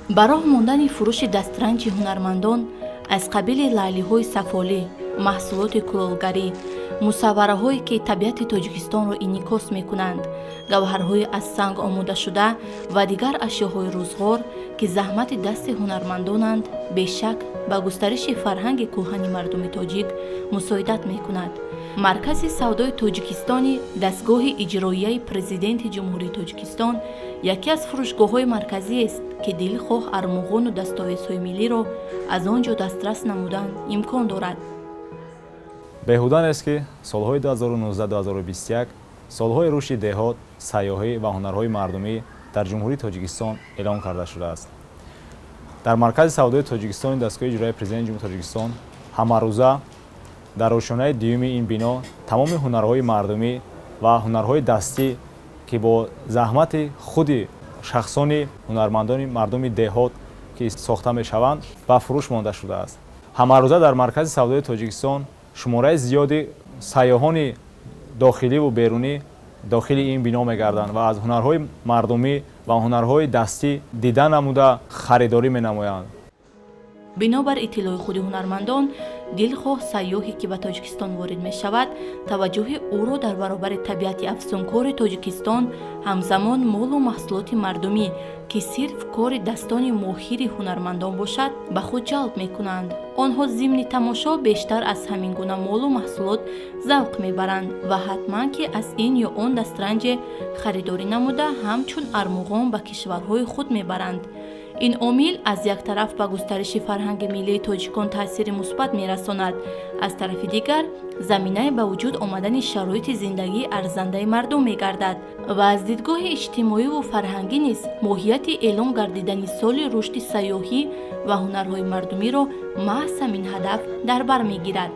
Ба роҳ мондани фурӯши дастранҷи ҳунармандон аз қабили лаълиҳои сафолӣ, маҳсулоти кулолгарӣ, мусаввараҳое, ки табиати Тоҷикистонро инъикос мекунанд, гавҳарҳои аз санг омодашуда ва дигар ашёҳои рӯзғор, ки заҳмати дасти ҳунармандонанд, бешак, ба густариши фарҳанги кӯҳани мардуми тоҷик мусоидат мекунад. Маркази савдои Тоҷикистони дастгоҳи иҷроияи Президенти Ҷумҳурии Тоҷикистон яке аз фурӯшгоҳҳои марказиест, ки дилхоҳ армуғону дастовезҳои миллиро аз он ҷо дастрас намудан имкон дорад. Беҳуда нест, ки солҳои 2019-2021 солҳои рушди деҳот, сайёҳӣ ва ҳунарҳои мардумӣ дар Ҷумҳурии Тоҷикистон эълон карда шудааст. Дар Маркази савдои Тоҷикистони дастгоҳи иҷроияи Президенти Ҷумҳурии Тоҷикистон ҳамарӯза дар ошёнаи дуюми ин бино тамоми ҳунарҳои мардумӣ ва ҳунарҳои дастӣ, ки бо заҳмати худи шахсони ҳунармандони мардуми деҳот ки сохта мешаванд, ба фурӯш монда шудааст. Ҳамарӯза дар Маркази савдои Тоҷикистон шумораи зиёди сайёҳони дохиливу берунӣ дохили ин бино мегарданд ва аз ҳунарҳои мардумӣ ва ҳунарҳои дастӣ дида намуда, харидорӣ менамоянд. Бинобар иттилои худи ҳунармандон, дилхоҳ сайёҳе, ки ба Тоҷикистон ворид мешавад, таваҷҷӯҳи ӯро дар баробари табиати афсункори Тоҷикистон ҳамзамон молу маҳсулоти мардумӣ, ки сирф кори дастони моҳири ҳунармандон бошад, ба худ ҷалб мекунанд. Онҳо зимни тамошо бештар аз ҳамин гуна молу маҳсулот завқ мебаранд ва ҳатман ки аз ин ё он дастранҷе харидорӣ намуда, ҳамчун армуғон ба кишварҳои худ мебаранд. Ин омил аз як тараф ба густариши фарҳанги миллии тоҷикон таъсири мусбат мерасонад, аз тарафи дигар заминаи ба вуҷуд омадани шароити зиндагии арзандаи мардум мегардад ва аз дидгоҳи иҷтимоиву фарҳангӣ низ моҳияти эълон гардидани соли рушди сайёҳӣ ва ҳунарҳои мардумиро маҳз ҳамин ҳадаф дар бар мегирад.